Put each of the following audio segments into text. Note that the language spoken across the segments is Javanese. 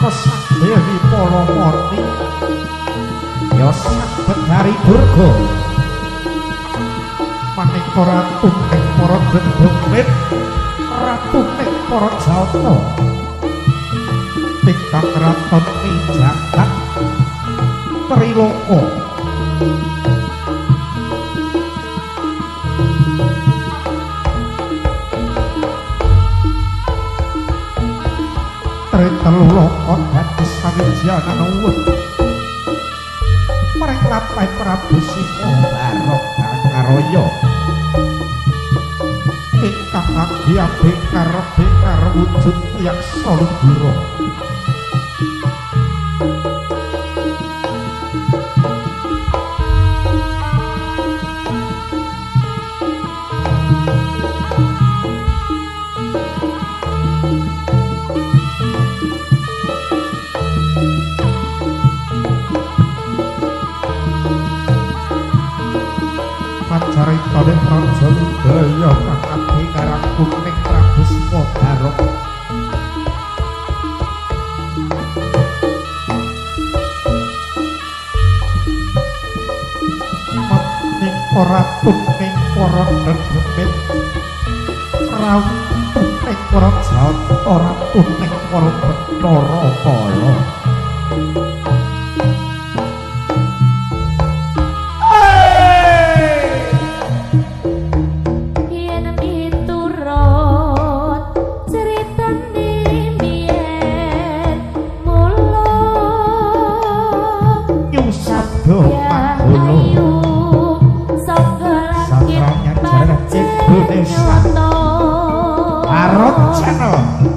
Maneka Sang Dewi Polomoni ya Sang Bedari Durga maneka ratu ning para Gendhengmit ratu ning para Jawata ingkang kraton mijagat Triloka. Telu loka dadi sawijianan nuwun marang lapai Prabu Singobarong Dangaraya ingkang abhi-abhikar bikar wujud yaksa lundura. Caritane Raja Lundaya kang abdi karakuning Prabu Singobarong maneka ratu ning para Gendhengmit ratu ning para Jawata ratu ning para Bathara Kala.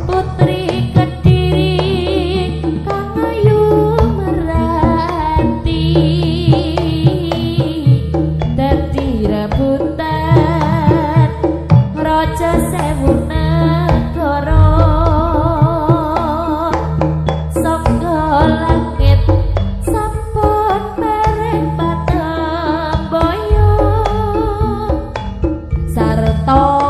Putri Kediri kang ayu merati dadi rebutan raja sewu negara saka langit sampun bareng patemboyo sarta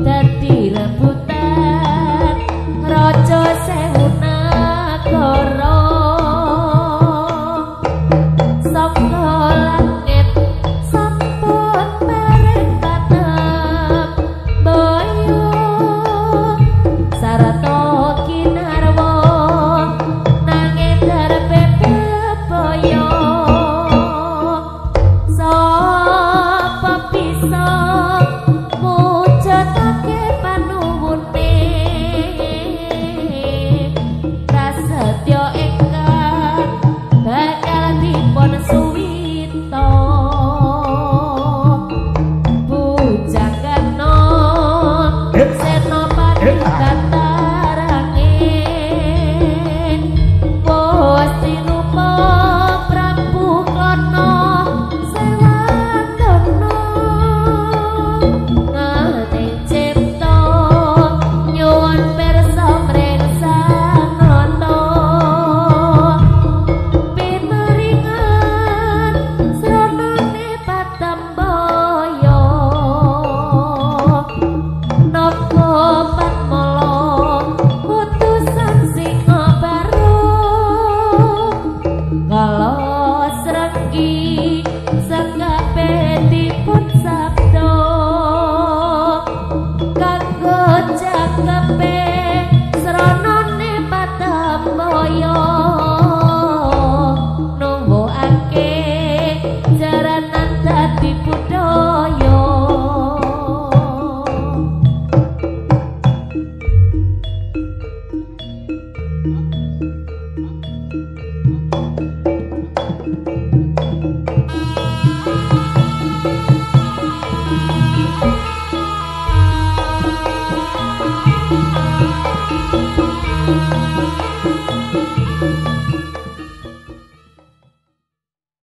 dadi rebutan raja sewu. Monggo.